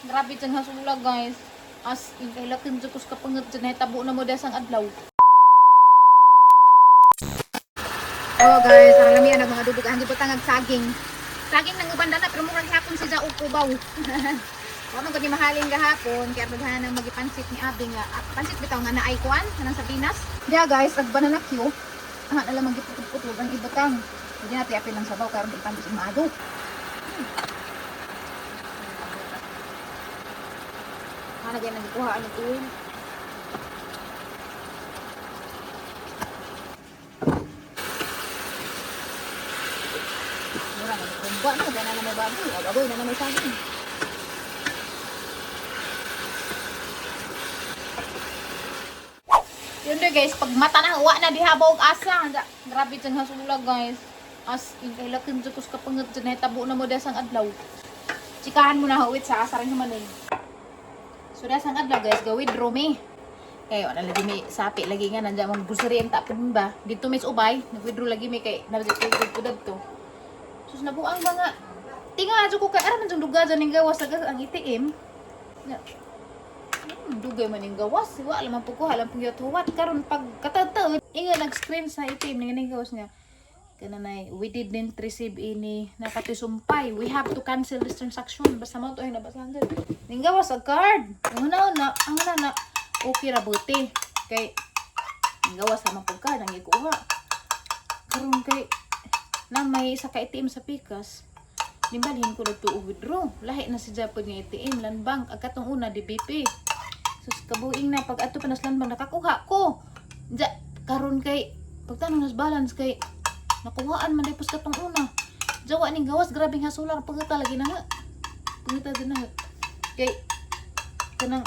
Grabe dyan hasula, guys. As in, kay lakin dyan kus kapangat dyan. Nahitabo na mo desang adlaw. Oh guys, aron lami ang mga dudug ang gibutang ag saging. Saging nang uban na pero murag hapon si Jaog kubaw. Wa man gud ni mahalin gahapon kay aron nang magipansit ni Abi nga pansit bitaw nga naay kuan kanang sa Pinas. Yeah guys, ag banana Q. Ah, na lamang giputol-putol ang ibutang. Hindi natin apil lang sabaw karon di pandis maado. Ana gay nagkuha ang oil. Mura na kumba no, gana na may baboy. Ah, baboy na na may saging. Yun do guys, pag mata na, wa na diha og asa. Grabe dyan hasula, guys. As in, kay lakin dyan kus kapangat dyan. Nahitabo na mo desang adlaw. Chikahan mo na hawit sa asa rin humanin. So desang adlaw guys, ga withdraw me. Kay wala lagi may sapi lagi nga nandiyan mong grocery ang tapon ba. Dito may ubay, nag-withdraw lagi may kay nabajit ko kudab to. Sus nabuang mga tinga adyo ko kay ara man jung duga dyan ning gawas sa ang ATM. Na, dugay man ning gawas, wa lang man pud ko halang pud huwat karon pag katadtaod inga nag-screen sa ATM ning gawas nga kananay we didn't receive any nakatisumpay, we have to cancel this transaction. Basta mo to ay nabasahan dyan ning gawas ang card ang una na okay ra buti kay ning gawas sa mga card ang ikuha karon kay na may isa ka ATM sa Pikas. Nimbalhin ko na to withdraw. Lahi na si Japon nga ATM, Land Bank. Ang katong una, DBP. Sus, kabuing na. Pag ato pa nas Land Bank, nakakuha ko. Ja, karon kay, pagtanong nas balance kay, nakuhaan man dahil katong una. Jawa ning gawas, grabing hasular. Pagkata lagi na nga. Pagkata din na nga. Kay, kanang,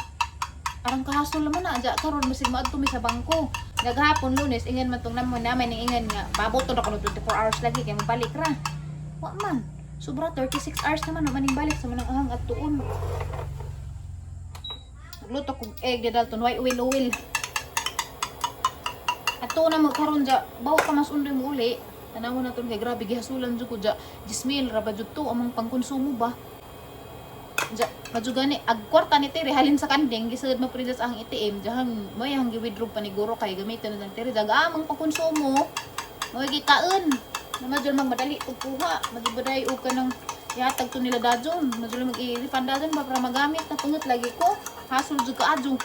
arang kahasol naman na. Ja, karon masig maadto mi sa bangko. Naghapon Lunes, ingan man tong namon namin, ingan nga, paboto na kuno 24 hours lagi, kay mabalik ra. Wa man. Sobra 36 hours naman, wa maning balik sa manang ahang at tuon. Nagluto kog egg, Dalton, way uwil uwil. At tuon na mo karon ja, bawo ka mas undoy mo uli. Tanaw na ton kay grabe gihasulan jud ko ja. 10,000 ra ba jud to among pangkonsumo ba? Ja, madyo gani ag kwarta ni Tere halin sa kanding gisagad mo prinses ang ATM jahang mo yang gi-withdraw pa ni guro kay gamiton na Tere jag among pangkonsumo. Mo gikaon. Na madyo magmadali pagkuha, magibaday og kanang ihatag to nila dajon, madyo mag i-refund dajon ba para magamit na pungot lagi ko. Hasol jud ka adyo.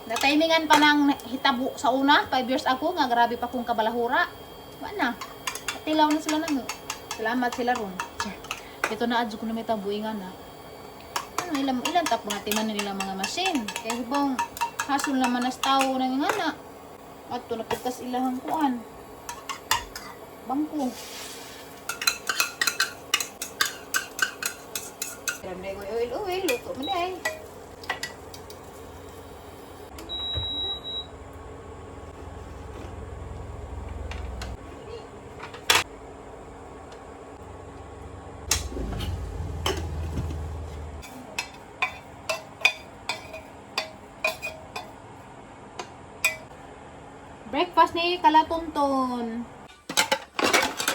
Na timingan pa ng hitabo sa una, 5 years ago nga grabe pa kong kabalahura. Wa na. Tilaw na sila nang. Salamat sila ron. Char. Ito na adyo ko na may tabuingan na. Ano ilang ilang tap mga timan na nila mga machine. Kaya hubong hasol naman nas tao nang ngana. At to napugkas ilahang kuan. Bangko. Ramday ko oil oil luto man ay. Breakfast ni Kalatunton.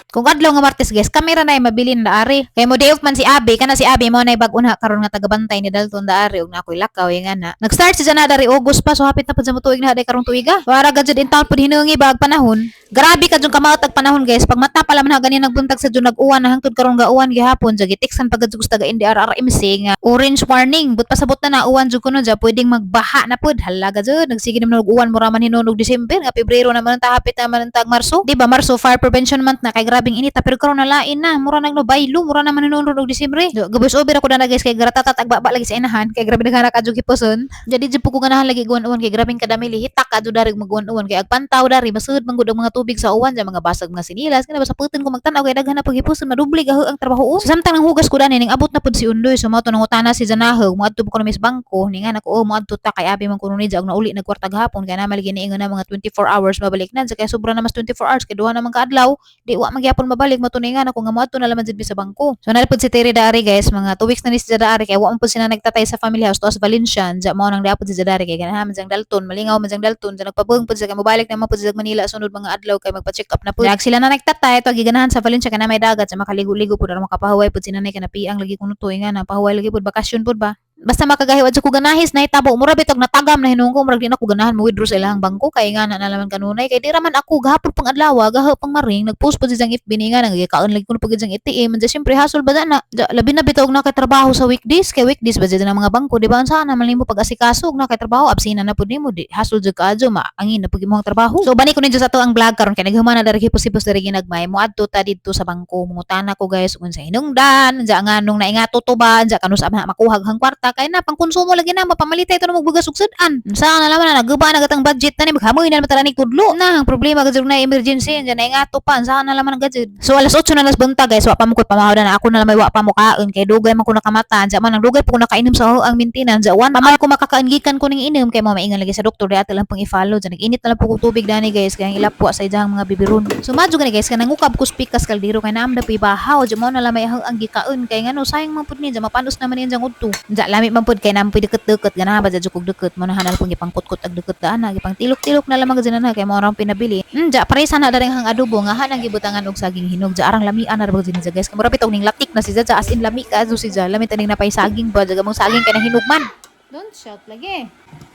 Kung adlaw nga Martes guys, kamera na ay mabilin na ari. Kay mo day off man si Abi, kana si Abi mo na bag-on ha karon nga tagabantay ni Dalton da ari ug na ako'y lakaw nga na. Nag-start si Jana dari August pa so hapit na pud sa motuig na haday karong tuiga. Wara gad jud in town pud hinungi ba ag panahon. Grabe ka jud kamaot ag panahon guys. Pag mata pa man ha ganin nagbuntag sa jud nag-uwan na hangtod karon ga uwan gihapon jud gitiksan pagad jud taga NDRRMC nga orange warning. But pasabot na na uwan jud kuno ja pwedeng magbaha na pud. Halaga jud nagsige naman og uwan mura man hinunog December nga Pebrero naman ta hapit naman tag Marso. Di ba Marso Fire Prevention Month na kay grabing init ta, pero karon nalain na mura nag no baylo mura naman hinunog og Disyembre. Gabos over ako na guys kay gratatat ag baba lagi sa inahan kay grabe naghanak adyo hiposon. Jadi jud po ko ganahan lagi guwan-uwan kay grabing kadami lihitak adyo dari magguwan-uwan kay agpantaw dari masud man gud ang mga tubig sa uwan ja mga basag mga sinilas kana basta putin ko magtan-aw kay daghan na paghipuson madubli gaho ang trabaho. So, samtang nang hugas ko dani ning abot na pud si Undoy so mao to nangutana si Janahog moadto ko na sa bangko ni nga nako oh moadto ta kay abi man kuno ni ja og nauli nagkwarta gahapon kay na maligi ni ingon na mga 24 hours mabalik na kay sobra na mas 24 hours kay duha na man kaadlaw di wa magyapon mabalik mo to ni nga nako nga moadto na laman jud mi sa bangko. So nalipod si Tere daari guys mga 2 weeks na ni si Jadari kay wa man pud sila nagtatay sa family house to sa Valencia ja mao nang daapod si Jadari kay ganahan man siyang Dalton malingaw man siyang Dalton ja nagpabuhong pud siya kay mobalik na man pud siya sa Manila sunod mga adlaw kay magpa-check up na pud. Dag sila na nagtatay to giganahan sa Valencia kay na may dagat sa makaligo-ligo pud aron makapahuway pud si nanay kay napiang lagi kuno to nga na pahuway lagi pud bakasyon pud ba. Basta makagahi, wa ko ganahis nahitabo, mura bitog natagam na hinuon ko, murag di na ko ganahan mo withdraw sa ilahang bangko kay nga na naman kanunay kay di ra man ako gahapon pang adlaw, gaha pang maring nagpost pa siyang FB ni nga nagikaon lagi kuno pag siyang ATM. Anja syempre hasol ba na ja, labi na bitaw og na kay trabaho sa weekdays, kay weekdays ba jud ang mga bangko, di ba? Unsa na man nimo pag-asikaso og na kay trabaho, absina na pud nimo, di hasol jud kaadyo, maangin na pud imong trabaho. So bani ko ninyo sa ato ang vlog karon kay naghuman na dari hipos-hipos dari ginagmay, moadto ta didto sa bangko, mangutana ko, guys, kung sa hinungdan anja nganong naingato to ba anja kanus sa makuha ang kwarta kay na pangkonsumo lagi na mapamalitay to na magbugas ug sud-an. Unsa na naman na naguba na gatang budget na ni maghamoy na naman tara ni tudlo na ang problema gud na emergency anja naingato pa, unsa na laman ang gadget. So alas 8 na las buntag, guys, wa pa mo ko pamahaw na ako na lang may wa pa mo kaon kay dugay man ko nakamata anja man ang dugay po ko nakainom sa ang maintenance anja one pamal ko makakaon gikan ko ning inom kay mo maingan lagi sa doktor di ato lang pang i-follow anja nag-init na lang po ko tubig dani, guys, kay ang ilapwa sa ijang mga bibiron. So madyo gani, guys, kanang ngukab ko spikas kaldero kay naam da bahaw anja mo na lang may ang gikaon kay ngano sayang man pud ni anja mapanos naman ni anja udto anja lami man pud kay naam pud deket-deket ganahan ba jud kog deket mo na hanal pong gipangkutkot ag deket daan na gipang tilok-tilok na lamang jud na kay mo orang pinabili anja paresa na daring hang adobo nga hanang gibutangan og saging hinog ja arang lamian na ra jud ni guys, kay mura bitaw ning latik na si ja, as in lami ka si ja, lami taning napay saging ba ja mong saging kay nahinog man. Don't shout lagi.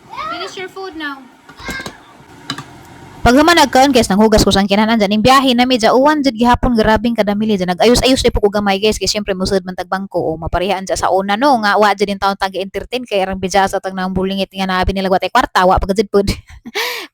Finish your food now. Paghuman nagkaon, guys, nanghugas ko sa kinanan dyan. Ning biyahe na mi dyan, uwan dyan gihapon, grabing kadamili dyan. Nag-ayos-ayos na po ko gamay, guys, kay syempre musud man tag bangko o maparihaan dyan sa una no, nga wa dyan yung taon tag entertain kay arang bidya sa tag nang bulingit nga naabi nila watay kwarta, wa pa gud pud.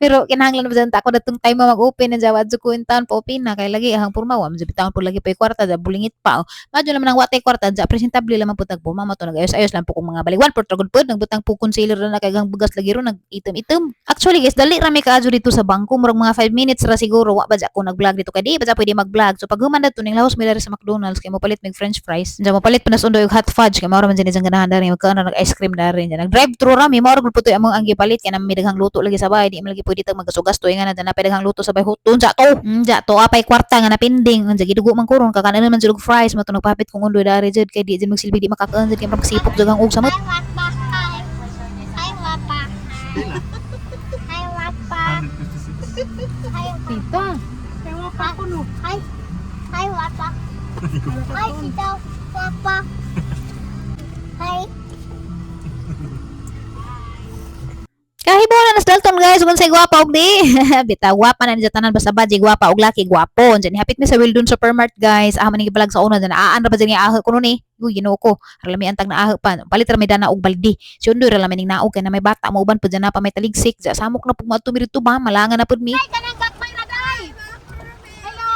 Pero kinahanglan ba dyan ta ako datong time mag-open na dyan, wa ko in town pa open na kay lagi ang purma wa man dyan taon po lagi pa kwarta dyan bulingit pa. Oh. Madyo naman ang watay kwarta dyan, presentable lamang po tag purma mo to, nag-ayos-ayos lang po kong mga balik. One por gud pud, nagbutang po concealer na kay gang bugas lagi ro nag item-item. Actually, guys, dali ra mi kaadyo dito sa bangko, murag mga 5 minutes ra siguro. Wa ba ako nag-vlog dito kay di ba pwede mag-vlog. So pag human dadto ning lahos mi dari sa McDonald's kay mopalit mig french fries. Diyan mopalit pa nas undoy og hot fudge kay mao ra man dyan ganahan dari magkaon nag ice cream dari. Diyan nag drive thru ra mi, mao ra gud putoy among ang gipalit kay nami daghang luto lagi sa bahay, di man lagi pwede tag magasugasto nga na dyan napay daghang luto sa bahay huton sa to. Unja to apay kwarta nga napinding unja gidugo man kuron kakanan man jud og fries mo to nagpapit kong undoy dari jud kay di jud magsilbi di makakaon jud kay magsipok jud ang og samot. Hi, Wapa. Hi. Hi, Wapa. Hi, Wapa. 156. Hi, Wapa. Tita. Hi. Hi, Wapa. Hi, Tito. Wapa. Hi. Kahibaw na nas Dalton, guys, kung say gwapa og di. Bitaw gwapa na niya tanan basta ba gwapa og laki gwapo. Diyan hapit mi sa Wildon Supermart, guys. Ah man gibalag sa una diyan aan ra ba diyan nga aho kuno ni. Uy, Ginoo ko. Arlami antag na aho pa. Palit ra mi dana og baldi. Si Undoy ra lamay ning naog kay na may bata mo uban pud dyan na pa may taligsik. Diya samok na pud moadto mi didto ba malangan na pud mi. Ay, kanang gagmay na day. Hello.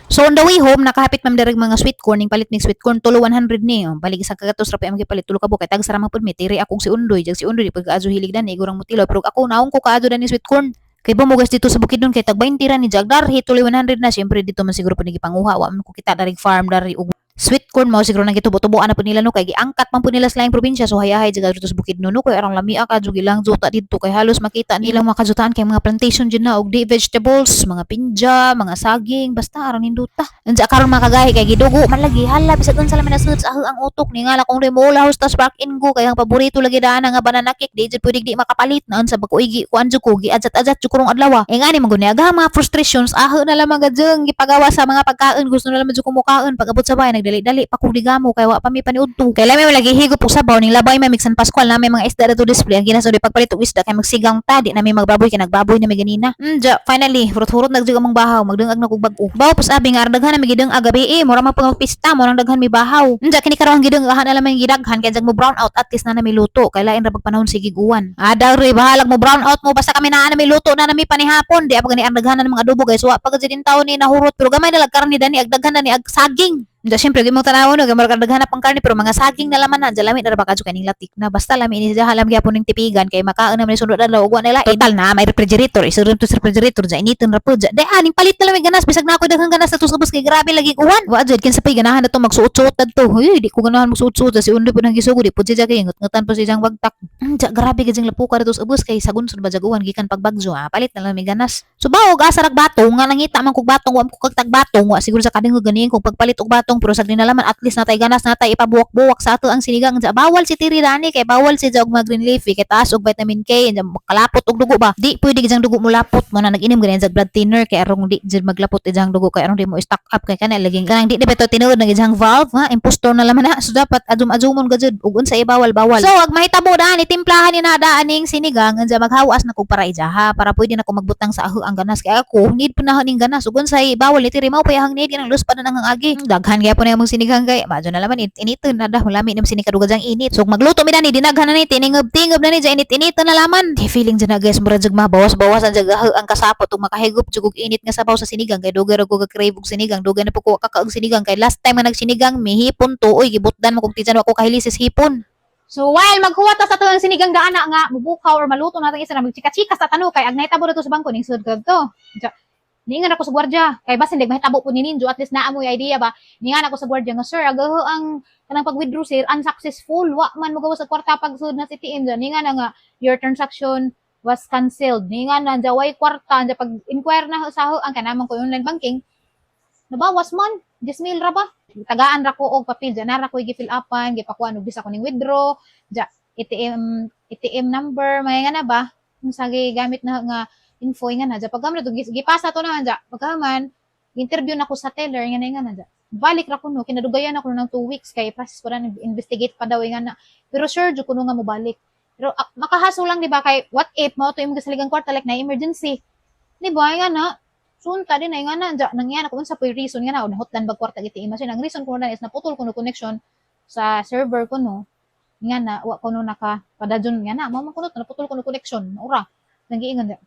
So on the way home, nakahapit man direk mga sweet corn, ning palit mig sweet corn, tulo 100 ni. Oh, balik isang kagatos ra pa among gipalit, tulo ka buok kay tagsa ra man pud mi. Tiri akong si Undoy, jag si Undoy di pud kaadyo hilig dani, igurang mutilo, pero ako naong ko kaadyo dani sweet corn. Kay bumugas dito sa Bukidnon kay tag 20 ra ni jag darhi tuloy 100 na, syempre dito man siguro pud gipanguha, wa man ko kita darig farm dari og sweet corn mao siguro nang gitubo-tuboan na pud nila no kay giangkat man pud nila sa laing probinsya, so hayahay jud dito sa Bukidnon no kay arang lamia ka jud ilang juta didto kay halos makita nilang mga kajutaan kay mga plantation jud na og di vegetables, mga pinja, mga saging, basta arang nindota. Unsa karon mga kagahi kay gidugo man lagi hala bisag unsa lang man nasud sa ang utok ni ngala kung remola host ta spark and go kay ang paborito lagi daan nga banana cake di jud pwede di makapalit na unsa ba ko igi kuan jud ko giadzat-adzat jud kurong adlaw. E ngani man gud ni aga mga frustrations aho na lamang gadyeng gipagawa sa mga pagkaon, gusto na lamang jud kumukaon pag abot sa bahay nagdali-dali pa kog digamo kay wa pa mi paniudto kay lami lagi higop og sabaw ning labay may San Pascual na may mga isda dato display ang ginasod pagpalit og isda kay magsigang ta di na mi magbaboy kay nagbaboy na mi ganina. Ja, finally hurot-hurot nagjud among bahaw magdungag na kog bag-o baw pus abi nga daghan na mi gidung agabi eh mura man pang pista mo nang daghan mi bahaw. Ja, kini karon gidung ahan na lamang gidaghan kay jag mo brown out at least na nami luto kay lain ra pag panahon sige guwan ah re bahalag mo brown out mo basta kami naa na mi luto na nami panihapon di pa gani ang daghan na ng mga adobo, guys, wa pa gud din taon ni nahurot pero gamay na lag karne dani ag daghan na ni ag saging. Da syempre mo tanawon no, gamar daghan na pang karne pero mga saging na laman na lami na ra ba kadyo kaning latik na basta lami ni siya halam gyapon ning tipigan kay makaon naman ni sunod adlaw ug wa na lain. Total na may refrigerator isurun to sa refrigerator ja initon ra pud. Di aning palit na lang may ganas bisag na ako daghang ganas na ubos kay grabe lagi uwan. Wa jud kinsa pay ganahan na to magsuot-suot adto. Huy, di ko ganahan magsuot-suot si Undoy pud nang gisugo di pud siya kay ngut-ngutan pa siya bagtak. Ja grabe gid siyang lapuka dito sa ubos kay sagun ba jaguan gikan pagbagyo ah palit na lang may ganas. So baog asa rag batong nga nangita man kog batong wa ko kag tag batong wa siguro sa kadingog ganin kung pagpalit og batong. gatong, pero sa dinalaman at least natay ganas, natay ipabuwak-buwak sa ato ang sinigang. Dya, bawal si Tiri dani kay bawal si og mga green leafy kay taas og vitamin K, dya, makalapot og dugo ba. Di pwede gijang dugo mo lapot mo na nag-inom ganin sa blood thinner kay arong di jud maglapot ijang dugo, kay arong di mo stock up, kay kana laging kanang di ba to tinuod nang ijang valve ha, impostor na laman ha. So dapat adum-adumon ka jud ug unsa ibawal, bawal. So ag mahitabo daan, itimplahan ni na daan ning sinigang, anja maghawas na kog para ijaha para pwede na ko magbutang sa aho ang ganas, kay ako need pa na ning ganas ug unsay bawal ni Tiri mao pa iyang need kanang lus pa na nang agi. Daghan gyapon na imong sinigang kay madyo na laman initon na dah lami nim sinikaduga jang init. So magluto mi dani, dinaghan na ni, tiningab-tingab na ni dyan, init-init na laman. Di feeling dyan na guys, mura jug mabawas-bawasan jug ang kasapot ug makahigop jug og init nga sabaw sa sinigang, kay dugay ra ko ga-crave og sinigang, dugay na po ko kakaog sinigang, kay last time nga nagsinigang mi hipon to, oy, gibutdan mo kog tiyan, wa ko kahilisis hipon. So while maghuwat ta sa tuang sinigang daan na nga mubukaw or maluto natin isa na magchika-chika sa tano kay ag nahitabo dito sa bangko ning sud to. Ja. Niingan ako sa gwardiya kay basin dig mahitabo po ni Ninjo, at least naa mo'y idea ba. Niingan ako sa gwardiya nga, "Sir, agaho ang kanang pag-withdraw, sir, unsuccessful, wa man mogawas sa kwarta pag sud na sa ATM dyan." Niingan na nga, "Your transaction was cancelled." Niingan na, way kwarta. Dya pag inquire na sa ang kanamang ko online banking, nabawas man 10,000 ra ba. Tagaan ra ko og papel dyan, nara ko gi-fill upan, gipakuan og bisa ko ning withdraw ja, ATM ATM number, may nga na ba kung sa gamit na nga info nga na dya. Pagkaman to gipasa to na dya, pagkaman interview na ko sa teller nga na dya, balik ra kuno, kinadugayan ako ng 2 weeks kay process ko na, investigate pa daw nga na, pero sure jud kuno nga mobalik. Pero makahaso lang, di ba, kay what if mao to imong gisaligang kwarta, like na emergency, di ba, nga na sunta din na nga na dya nangyan ako unsa po'y reason nga na o nahutdan bag kwarta ATM machine. Ang reason kuno na is naputol kuno connection sa server kuno nga na wa kuno naka padadyon nga na mao man kuno to, naputol kuno connection ura nang giingon dya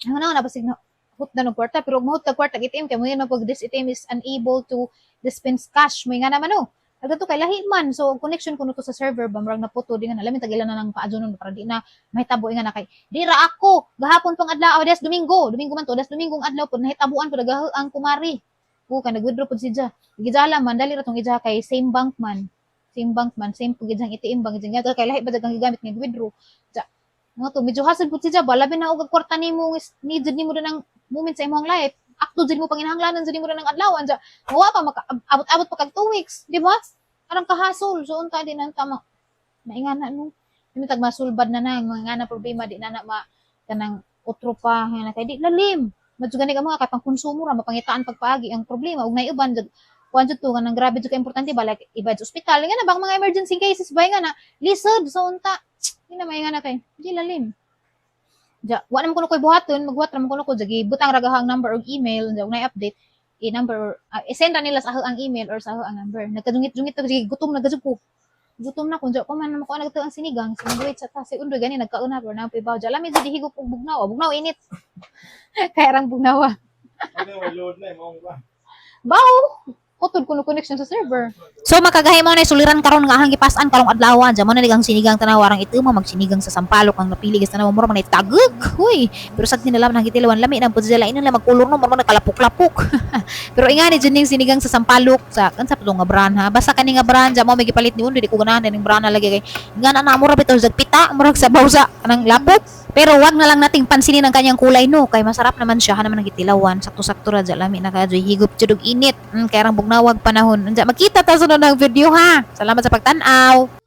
ang na basig na hutdan og kwarta. Pero mahut kag kwarta ATM kay mo yun pag this ATM is unable to dispense cash mo nga naman no. Agad to kay lahi man, so connection kuno to sa server ba, murag naputo di nga na lamin tagila na nang paadyonon para di na mahitabo nga na, kay di ra ako gahapon pang adlaw, des Domingo, Domingo man to, des Domingo ang adlaw pud nahitabuan pud nagaho ang kumari ko kay nag-withdraw pud siya. Gijala man, dali ra tong ija kay same bank man, same bank man, same pud gijang ATM bang gijang kay lahi ba jud ang gigamit nga withdraw ja nga to. Medyo hassle pud siya ba, labi na og kwarta nimo need jud nimo ng moment sa imong life, akto jud mo panginahanglanan jud nimo ng adlaw ja, wa pa maka abot-abot pa kag 2 weeks, di ba? Arang kahasol. So unta din ang tama maingana no, dili tag masulbad na na mga nga na problema, di na na ma kanang otro pa nga na kay di lalim. Madyo gani ka mga kay pangkonsumo ra mapangitaan pagpaagi ang problema ug nay uban jud kuan jud to kanang grabe jud ka importante ba, like iba sa ospital nga na bang mga emergency cases ba nga na lisod. So unta di na may nga na kay di lalim. Ja, wa naman kuno koy buhaton, magbuhat ra man kuno ko, jagi butang ra ang number og email, ja ug nay update i number or i-send ra nila sa ang email or sa ang number. Nagkadungit-dungit ta, sige, gutom na gajud ko. Gutom na ko, ja pa man makuha nagto ang sinigang, so mag-wait sa ta si Undoy gani nagkauna pero na pa ja. Lami jud higop og bugnaw, bugnaw init. Kaya rang bugnaw. Ano, may load na, mao ba? Baw, putol kuno connection sa server. So makagahi mo na suliran karon nga ahang gipasan karong adlaw. Diyan mo na ang sinigang, tanaw arang ito mo magsinigang sa sampalok ang napili gas, tanaw mo man taguk. Huy, pero sa dinalam nang gitilawan, lami nang pud sila inon lang magkulor no, mo nakalapok-lapok. Pero ingani jud ning sinigang sa sampalok sa kansa pa to nga brand ha. Basta kani nga brand diyan mo may gipalit ni Undo, di ko ganahan ning brand na lagi kay nga na mura bitaw jag pita, murag sabaw sa kanang lapok. Pero wag na lang nating pansinin ang kanyang kulay no, kay masarap naman siya, naman ang gitilawan, sakto-sakto ra dya, lami na kaayo, higop jud og init. Kay rang bugnawag panahon. Unsa, makita ta sunod ng video ha. Salamat sa pagtan-aw.